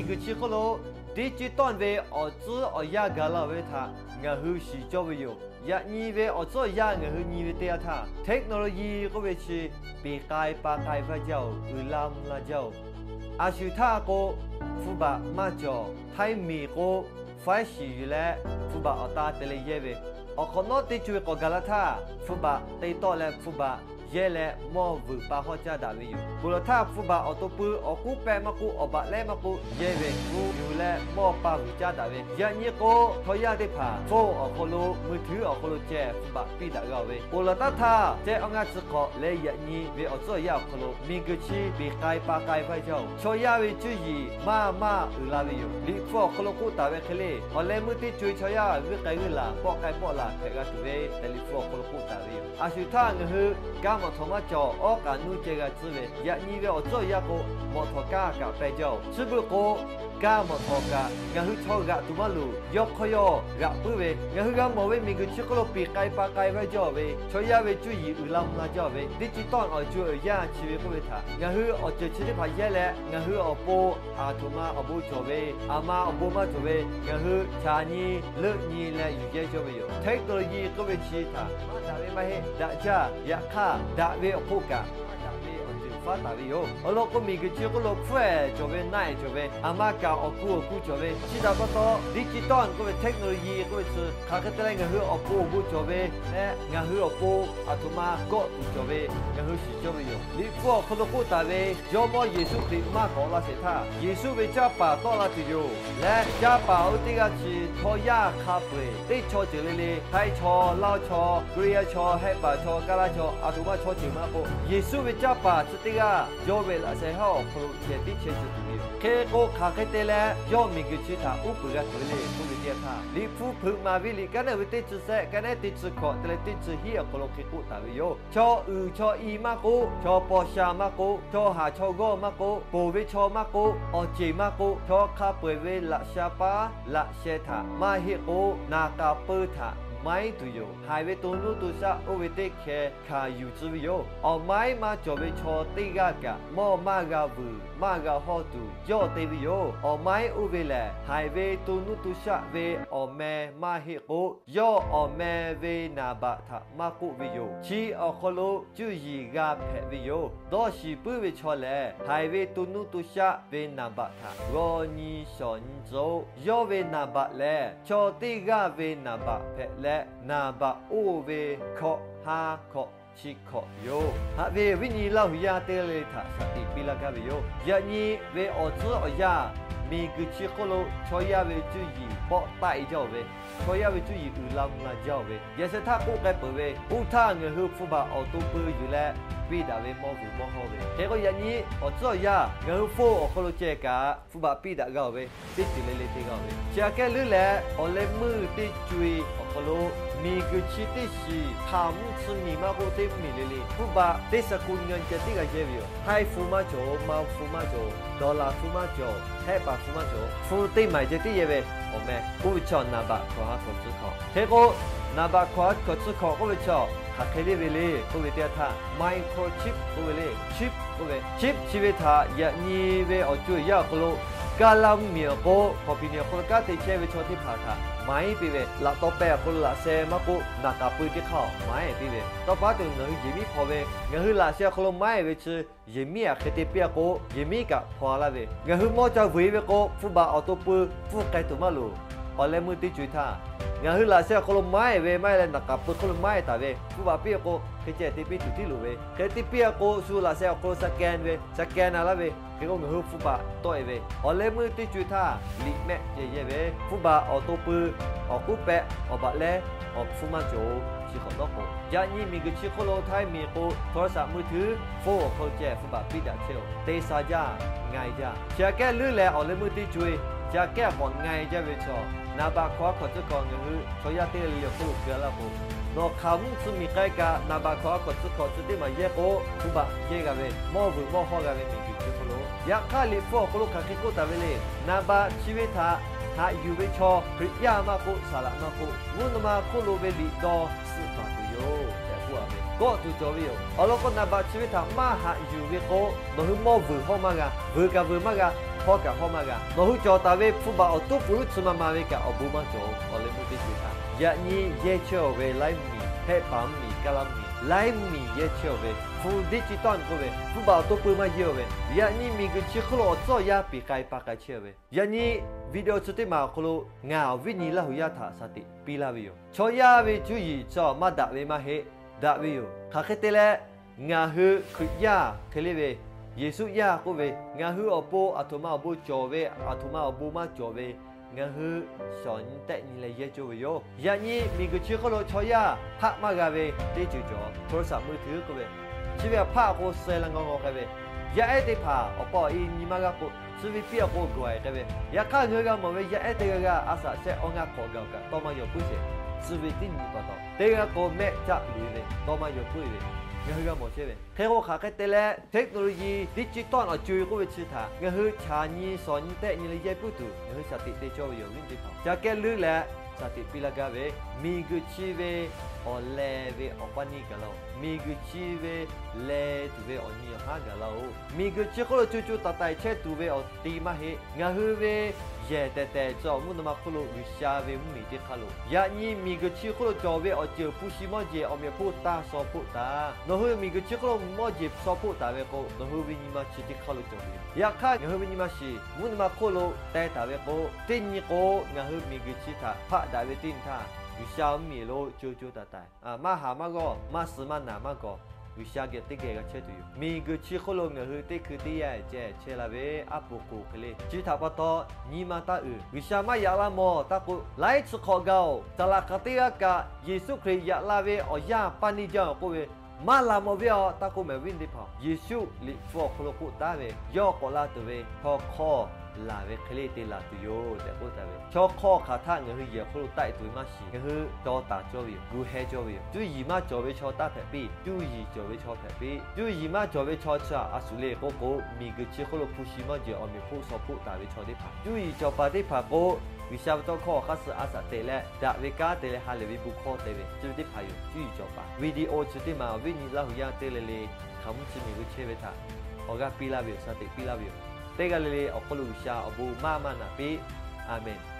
Miˬguiˬ chi hk'oˆ lo digital ve awˬ tcuhˉ awˬ yanˇ gaˬ la ve htaꞈ ngaˬ hui shiˍ cawˇ ve yoˬ. Yaꞈ nyi ve awˬ tcuhˉ awˬ yanˇ ngaˬ hui nyi ve teˇ yanˇ htaˇ, technology k'oˆ ve chi peˬ k'ai pa k'ai vaˇ jaˇ-oˬ, uiˍ la mvuh la jaˇ-oˬ. A shu htaˇ k'o, hpu baꞈ maˇ cawˬ, htaiˇ miˬ k'o, faiˉ shiˍ yuˬ leh hpu baꞈ awˬ ta te leh yehˇ ve, awˬ hk'awꞈ nawˉ teˇ co e k'awꞈ gaˬ la htaˇ, hpu baꞈ te tawˆ leh hpu baꞈ yehˇ leh mawˇ vuiˬ pa hawˇ caˇ daꞈ ve yoˬ. Peuˬ laˬ htaˇ, hpu baꞈ awˬ to pui awˬ k'uˉ pehˆ maˇ k'oˆ, awˬ baꞈ lehˉ maˇ k'oˆ, yehˇ ve hpu yuˬ leh mawˇ pa vuiˬ caˇ daꞈ ve. Yaꞈ nyi k'o, chaw yaˇ teˇ hpaˍ phone awˬ hk'aw lo, มือถือ awˬ hk'aw lo ceh hpu baꞈ piˇ daꞈ g'a-oˬ ve. Peuˬ laˬ taˉ htaˇ, ceh awˇ ngaˇ chi hk'awꞈ leh yaꞈ nyi ve awˬ tcuhˉ awˬ yanˇ awˬ hk'aw lo miˬguiˬ chi peˬ k'ai pa k'ai vaˇ jaˇ-oˬ. Chaw yaˇ ve cuˇ yiˍ maˇ maˇ uiˍ la ve yoˬ. Liꞈ hpu awˬ hk'aw lo k'oˆ taˍ ve hk'e le, awˬ leh meuˇ teˇ co e chaw yaˇ g'uiˇ k'ai g'uiˇ laˬ, pawˆ k'ai pawˆ laˬ hpehꞈ g'a tuˬ ve tehꞈ Liꞈ hpu awˬ hk'aw lo k'oˆ taˍ ve yoˬ. A shu htaˇ ngaˬ hui kaˇ mawˬ htawꞈ maˇ cawˬ, awˉ k'aꞈ nuˇ ceh g'a tcuhˉ ve, yaꞈ nyi ve awˬ tcuhˉ awˬ yanˇ k'o, mawˬ htawꞈ kaˇ kaꞈ peh jaˇ-oˬ. Chi beuꞈ k'o, kaˇ mawˬ htawꞈ kaꞈ ngaˬ hui chaw g'aꞈ tuˬ maˇ loˍ, yawˇ hk'awˇ yawˇ g'aꞈ puiˉ ve, ngaˬ hui g'a mawˬ ve miˬguiˬ chi hk'oˆ lo peˬ k'ai pa k'ai vaˇ jaˇ ve, chaw yaˇ ve cuˇ yiˍ uiˍ la mvuh la jaˇ ve, digital awˬ co awˬ yanˇ chi ve k'oˆ ve htaꞈ ngaˬ hui awˬ ceuˬ chi teˇ hpaˍ yehˇ leh, ngaˬ hui awˬ pon aˬ htoꞈ ma awˬ bon cawˬ ve, aˬ ma awˬ bon maˇ cawˬ ve, ngaˬ hui chaꞈ nyi leuˆ nyi leh yuˬ yehˇ cawˇ ve yoˬ. Technology k'oˆ ve chi htaꞈ maˇ daꞈ ve maˇ heˆ, daꞈ jaˇ. Yaꞈ hk'aˇ, daꞈ ve awˬ hk'oˆ kaꞈ maˇ daꞈ ve awˬ ceuˬ faˉ taˍ ve yoˬ. Awˬ lawn k'o, miˬguiˬ chi hk'oˆ lo hpfuhˇ ehˍ cawˬ ve, naˆ ehˍ cawˬ ve, aˬ ma kaꞈ awˬ ku awˬ ku cawˬ ve, chi htaꞈ pa taw digital k'oˆ ve, technology k'oˆ ve chi hk'aˬ hk'e te leh ngaˬ hui awˬ pon awˬ bon cawˬ ve leh ngaˬ hui awˬ pon aˬ htoꞈ ma kawˆ tuˬ cawˬ ve ngaˬ hui shiˍ cawˇ ve yoˬ. Liꞈ hpu awˬ hk'aw lo k'oˆ taˍ ve, Jawˇmawˇ Yeˍsuˆ Hkriꞈ maˇ k'awꞈ la shehˍ htaˇ, Yeˍsuˆ ve canˇ paˍ tawˆ la tuˬ yoˬ. Leh canˇ paˍ oˇ teˇ g'aˇ chi chaw yaˇ hk'a peu-eˬ teˇ chaw ceuˬ le le, Htaiˇ chaw, Laˇ chaw, Koˇreˇ yaˇ chaw, Hehˆ paˍ chaw, Kaˇ laˇ chaw, aˬ htoꞈ ma chaw ceuˬ maˇ k'oˆ, Yeˍsuˆ ve canˇ paˍ chi teˇ g'aˇ yawˇ ve laꞈ sheh haˉ awˬ hk'aw lo ceh tiˉ chehˇ cuˬ tuˬ ve yoˬ. Hk'e k'o, hk'aˬ hk'e te leh yawˇ miˬguiˬ chi htaꞈ uˉ peunˍ g'a tuˬ ve le k'oˆ ve teˇ yanˇ htaˇ, Liꞈ hpu hpeuꞈ maˍ ve liꞈ kaˉ naˆ ve teˇ chi sehˆ, kaˉ naˆ teˇ chi hkawꞈ te leh teˇ chi hiˉ awˬ hk'aw lo hk'e k'oˆ taˍ ve yoˬ. Chaw uiˍ chaw i maˇ k'oˆ, chaw paw sha maˇ k'oˆ, chaw haˍ chaw g'awˇ maˇ k'oˆ, ponˬ ve chaw maˇ k'oˆ, awˬ ceˬ maˇ k'oˆ, chaw hk'a peu-eˬ ve laꞈ sha paˉ laꞈ sheh htaꞈ maˇ heˆ k'o, naˍ k'aˍ peu htaꞈ maiˉ tuˬ yoˬ. Haiˬ ve to nuˇ to shaˆ oˇ ve teˇ hkeh hkanˍ yuˬ tcuh ve yoˬ. Awˬ maiˉ maˇ cawˬ ve chaw teˇ g'aˇ kaꞈ mawˇ maˇ g'a vuiˬ maˇ g'a hawˇ tuˬ yawˇ te ve yoˬ. Awˬ maiˉ oˇ ve lehˬ, haiˬ ve to nuˇ to shaˆ ve awˬ meh maˇ heˆ k'o, yawˇ awˬ meh ve naˍ baꞈ htaꞈ maˇ k'oˆ ve yoˬ. Chi awˬ hk'aw lo cuˇ yiˍ g'a hpehꞈ ve yoˬ. Dawˇ shiˍ puiˉ ve chaw lehˬ, haiˬ ve to nuˇ to shaˆ ve naˍ baꞈ htaꞈ g'aw nyi shawˍ nyi tcuh-oˆ. Yawˇ ve naˍ baꞈ lehˬ, chaw teˇ g'aˇ ve naˍ baꞈ hpehꞈ leh, naˍ baꞈ oˇ ve hkawꞈ ha hkawꞈ chi hkawꞈ yoˬ. Haꞈ ve awˬ viˉ nyi Laˇ huˍ yaˇ teˇ g'aˇ le le htaꞈ shaˍ tiꞈ piˇ laˇ gaˇ ve yoˬ. Yaꞈ nyi ve awˬ tcuhˉ awˬ yanˇ, miˬguiˬ chi hk'oˆ lo chaw yaˇ ve cuˇ yiˍ pawˆ taˆ-e jaˇ-oˬ ve, chaw yaˇ ve cuˇ yiˍ uiˍ la mvuh la jaˇ-oˬ ve, yaꞈ sheh htaˇ k'oˆ k'ai peuˬ ve, oˇ htaˇ ngaˬ hui hpu baꞈ awˬ to peu yuˬ leh piˇ daꞈ ve mawˇ vuiˬ mawˇ hawˇ ve. Hk'e k'o, yaꞈ nyi awˬ tcuhˉ awˬ yanˇ ngaˬ hui phone awˬ hk'aw lo ceh kaꞈ hpu baꞈ piˇ daꞈ g'a-oˬ ve, teˇ ceuˬ le le te g'a-oˬ ve. Chi aꞈ kehˉ leuˉ leh, awˬ leh meuˇ teˇ co e awˬ hk'aw lo miˬguiˬ chi teˇ shiˍ hk'aˬ mvuhˇ tsuhˇ miˬ maˇ k'oˆ, teˇ mvuhˇ miˬ le le hpu baꞈ teˇ saˍ ku nyi ceh tiˉ g'a yehˇ ve yoˬ. Htaiˇ hpu maˇ cawˬ, Maˇ hpu maˇ cawˬ, Dollar hpu maˇ cawˬ, Hehˆ paˍ hpu maˇ cawˬ, hpu teˇ maˬ ceh tiˉ yehˇ ve. Awˬ meh k'oˆ ve chaw naˍ baꞈ hkawꞈ ha hkawꞈ tcuh hkawꞈ. Hk'e k'o, naˍ baꞈ hkawꞈ ha hkawꞈ tcuh hkawꞈ k'oˆ ve chaw hk'aˬ hk'e le ve le k'oˆ ve teˇ yanˇ htaˇ, microchip k'oˆ ve le. Chip k'oˆ ve, chip chi ve htaꞈ yaꞈ nyi ve awˬ co awˬ yanˇ awˬ hk'aw lo, kaˇ laˇ mvuhˇ miˬ awˬ k'o, hk'awꞈ piˍ miˬ awˬ hk'aw lo kanˉ te chehˇ ve chaw teˇ hpaˍ htaꞈ maiˉ piˇ ve, laꞈ taw peh awˬ hk'aw lo laꞈ sheh maˇ k'oˆ, naˍ k'aˍ peu teˇ hk'aˇ maiˉ piˇ ve. Tawˇ pa tuˬ ngaˬ hui yehˬ miˉ hpaw ve, ngaˬ hui laꞈ sheh awˬ hk'aw lo maiˉ ve chi yehˬ miˉ aꞈ hk'e te piˇ-a k'o, yehˬ miˉ kaꞈ hpaw laˇ ve. Ngaˬ hui mawˇ ca vuiˬ ve k'o, hpu baꞈ awˬ to peu hpfuhˇ k'ai tuˬ maˇ loˍ. Awˬ leh meuˇ teˇ co e htaˇ, ngaˬ hui laꞈ sheh awˬ hk'aw lo maiˉ ve maˇ heˆ leh, naˍ k'aˍ peu hk'oˆ lo maiˉ taˍ ve, hpu baꞈ piˇ-a k'o, hk'e ceh te piˇ tuˬ tiˉ loˍ ve. Hk'e te piˇ-a k'o, shu laꞈ sheh awˬ hk'aw lo scan ve, scan-a laˇ ve. Hk'e k'o, ngaˬ hui hpu baꞈ tawˆ-e ve, awˬ leh meuˇ teˇ co e htaˇ liꞈ mehˆ ceh yehˇ ve, hpu baꞈ awˬ to peu, awˬ k'uˉ pehꞈ, awˬ baꞈ lehˉ, awˬ hpfuhˇ maˇ cawˬ-oˬ. Chi hk'awꞈ nawˉ k'o, yaꞈ nyi miˬguiˬ chi hk'oˆ lo htaiˇ miˬ k'o, โทรศัพท์มือถือ, phone awˬ hk'aw lo ceh hpu baꞈ piˇ daꞈ chehˇ-oˬ, te sha jaˇ, nga-e jaˇ. Chi aꞈ kehˉ leuˉ leh, awˬ leh meuˇ teˇ co e, chi aꞈ kehˉ k'awꞈ nga-e jaˇ ve chaw, naˍ baꞈ hkawꞈ ha hkawꞈ tcuh hkawꞈ ngaˬ hui chaw yaˇ teˇ g'aˇ le le awˬ hk'oˆ lo keu-a laˇ k'o, nawˬ hk'aˬ mvuhˇ tsuhˇ miˬ k'ai kaꞈ, naˍ baꞈ hkawꞈ ha hkawꞈ tcuh hkawꞈ chi teˇ maˬ yehˇ k'o, hpu baꞈ yehˇ g'a ve, mawˇ vuiˬ mawˇ hawˇ g'a ve miˬguiˬ chi hk'oˆ lo. Yaꞈ hk'aˇ, Liꞈ hpu awˬ hk'aw lo hk'aˬ hk'e k'oˆ taˍ ve le. Naˍ baꞈ chi ve htaꞈ haꞈ yuˬ ve chaw, Hkriꞈ yaˇ maˇ k'oˆ, saˍ laꞈ maˇ k'oˆ, mvuhˇ naw ma hk'oˆ lo ve liꞈ dawˇ suhˆ baˬ tuˬ yoˬ tehꞈ k'oˆ-a ve, kawˆ tuˬ cawˬ ve yoˬ. Awˬ lawn k'o, naˍ baꞈ chi ve htaꞈ maˇ haꞈ yuˬ ve k'o, nawˬ hui mawˇ vuiˬ hawˇ maˇ g'a, vuiˬ kaꞈ vuiˬ maˇ g'a, hawˇ kaꞈ hawˇ maˇ g'a. Nawˬ hui cawˬ taˍ ve hpfuhˇ baꞈ awˬ toˉ pui uˉ tcuh ma ma ve kaꞈ awˬ bon maˇ cawˬ. Awˬ leh meuˇ teˇ ceuˬ htaꞈ yaꞈ nyi yehˇ chehˇ-oˬ ve laiˉ miˬ, hehˆ paˍ mvuhˇ miˬ, kaˇ laˇ mvuhˇ miˬ, laiˉ miˬ yehˇ chehˇ-oˬ ve, hpu digital k'oˆ ve hpfuhˇ baꞈ awˬ toˉ pui maˇ yehˇ-oˬ ve, yaꞈ nyi miˬguiˬ chi hk'oˆ lo awˬ tcuhˉ awˬ yaˇ piˍ k'ai pa k'ai chehˇ ve, yaꞈ nyi video chi teˇ maˬ awˬ hk'aw lo ngaˬ awˬ viˉ nyi Laˇ huˍ yaˇ htaꞈ shaˍ tiꞈ piˇ laˇ ve yoˬ. Chaw yaˇ ve cuˇ yiˍ chi maˇ daꞈ ve maˇ heˆ. Daꞈ ve yoˬ. Hk'aˬ hk'e te leh, ngaˬ hui Hkriꞈ yaˇ hk'e le ve, Yeˍsuˆ yaˇ k'oˆ ve, ngaˬ hui awˬ pon aˬ htoꞈ ma awˬ bon cawˬ ve, aˬ htoꞈ ma awˬ bon maˇ cawˬ ve, ngaˬ hui shawˍ nyi tehˆ nyi leh yehˇ cawˇ ve yoˬ. Yaꞈ nyi miˬguiˬ chi hk'oˆ lo chaw yaˇ hpaˆ maˇ g'a ve teˇ ceuˬ cawˬ, โทรศัพท์มือถือ k'oˆ ve, chi ve hpaˆ awˬ k'o suh la ngaw ngaw k'ai ve, yaˇ ehˉ teˇ hpaˍ awˬ pa awˬ e nyi maˇ g'a k'o, chi ve piˇ awˬ k'o gawˬ-e k'ai ve, yaꞈ hk'aˇ ngaˬ hui g'a mawˬ ve yaˇ ehˉ teˇ g'aˇ g'aˇ a shaꞈ shehˆ awˇ ngaˇ hk'awꞈ gaˬ-oˬ kaꞈ tawˇ maˇ yaw puiˉ sheˍ. Chi ve teˇ nyi pa taw teˇ g'aˇ k'o mehˆ caˆ loꞈ-e ve, tawˇ maˇ yaw puiˉ ve, ngaˬ hui g'a mawˬ chehˇ ve. Hk'e k'o hk'aˬ hk'e te leh, technology digital awˬ co-e k'oˆ ve chi htaꞈ ngaˬ hui chaˍ nyi shawˍ nyi tehˆ nyi leh yehˇ puiˉ tuˬ ngaˬ hui shaˍ tiꞈ te cawˇ ve yoˬ. Viˉ teˇ hpaˍ ca kehˉ leuˉ leh shaˍ tiꞈ piˇ laˇ gaˇ ve, miˬguiˬ chi ve awˬ leh ve awˬ paˇ neˇ gaˬ laˇ-oˬ. Miˬguiˬ chi ve leh tuˬ ve awˬ nyi awˬ haˉ gaˬ laˇ-oˬ. Miˬguiˬ chi hk'oˆ lo co co taiˍ taiˍ chehˇ tuˬ ve awˬ ti maˇ heˆ. Ngaˬ hui ve yehˬ tehˬ tehˬ chi awˬ mvuhˇ naw ma hk'oˆ lo G'uiˬsha ve mvuhˇmiˬ teˇ hk'aˇ lo, yaꞈ nyi miˬguiˬ chi hk'oˆ lo cawˬ ve awˬ ceuˬ hpu shi mawˇ jeˬ awˬ meꞈ awˬ hponˇ taˇ shaw hpoˆ taˍ. Nawˬ hui miˬguiˬ chi hk'oˆ lo mawˇ jeˬ shaw hpoˆ taˍ ve k'o, nawˬ hui ve nyi ma chi teˇ hk'aˇ lo cawˬ ve yoˬ. Yaꞈ hk'aˇ ngaˬ hui ve nyi ma shiˍ mvuhˇ naw ma hk'oˆ lo teh taˍ ve k'o, teˇ nyi k'o ngaˬ hui miˬguiˬ chi htaꞈ hpaˆ daꞈ ve teˇ nyi htaˇ, G'uiˬsha mvuhˇmiˬ lo co co taiˍ taiˍ, maˇ haˍ maˇ g'awˇ, maˇ suh maˇ naˍ maˇ gawˬ, G'uiˬsha geh teˇ geh g'a chehˇ tuˬ yoˬ. Miˬguiˬ chi hk'oˆ lo ngaˬ hui teˇ hkui teˇ yanˇ ceh chehˇ la ve aˉ poꞈ k'oˍ hk'e le. Chi htaꞈ pa taw, nyi ma taˇ uiˍ. G'uiˬsha maˇ yaꞈ laˇ mawˬ taˇ k'o, laiˉ chi hk'awꞈ gaˬ-oˬ. Saˍ laꞈ hk'aˬ teˇ g'aˇ kaꞈ Yeˍsuˆ Hkriꞈ yaꞈ la ve awˬ yanˇ paˇ neˇ jaˇ-oˬ k'oˆ ve, maˇ la mawˬ ve-aˬ taˇ k'oˆ mehˍ. Viˉ teˇ hpaˍ, Yeˍsuˆ Liꞈ hpu awˬ hk'aw lo k'oˆ taˉ ve, yawˇ k'awꞈ la tuˬ ve chaw hk'awˇ laˬ ve hk'e le te laˬ tuˬ yoˬ tehꞈ k'oˆ taˍ ve. Chaw hk'awˇ hk'aˬ htaˇ ngaˬ hui yehˬ hk'oˆ lo taˆ-e tuˬ ve maˇ shiˍ. Ngaˬ hui caw taˍ cawˇ ve yoˬ. Gu heh cawˇ ve yoˬ. Cuˇ yiˍ maˇ cawˬ ve chaw taˇ hpehꞈ piˇ. Cuˇ yiˍ cawˬ ve chaw hpehꞈ piˇ. Cuˇ yiˍ maˇ cawˬ ve chaw chi htaꞈ a shuˍ le k'oˆ k'o, miˬguiˬ chi hk'oˆ lo hpu shi mawˇ jeˬ awˬ meꞈ awˬ hponˇ shaw hpoˆ taˍ ve chaw teˇ hpaˍ. Cuˇ yiˍ cawˬ paˍ teˇ hpaˍ k'o, G'uiˬsha ve tawˇ hkawˇ awˬ hk'aˇ suh a shaꞈ teꞈ leh daꞈ ve kanˉ te leh ha lehˬ ve bon hkawˇ te ve chi ve teˇ hpaˍ yoˬ. Cuˇ yiˍ cawˬ paˍ video chi teˇ maˬ awˬ viˉ nyi Laˇ huˍ yaˇ teˇ le le hk'aˬ mvuhˇ chi miˬ gu chehˇ ve htaꞈ awˬ g'aˇ piˇ laˇ ve yoˬ. Shaˍ tiꞈ piˇ laˇ ve yoˬ. Teˇ g'aˇ le le awˬ hk'aw lo G'uiˬsha awˬ bon maˇ maˇ naꞈ piˇ. Aˍmenˍ.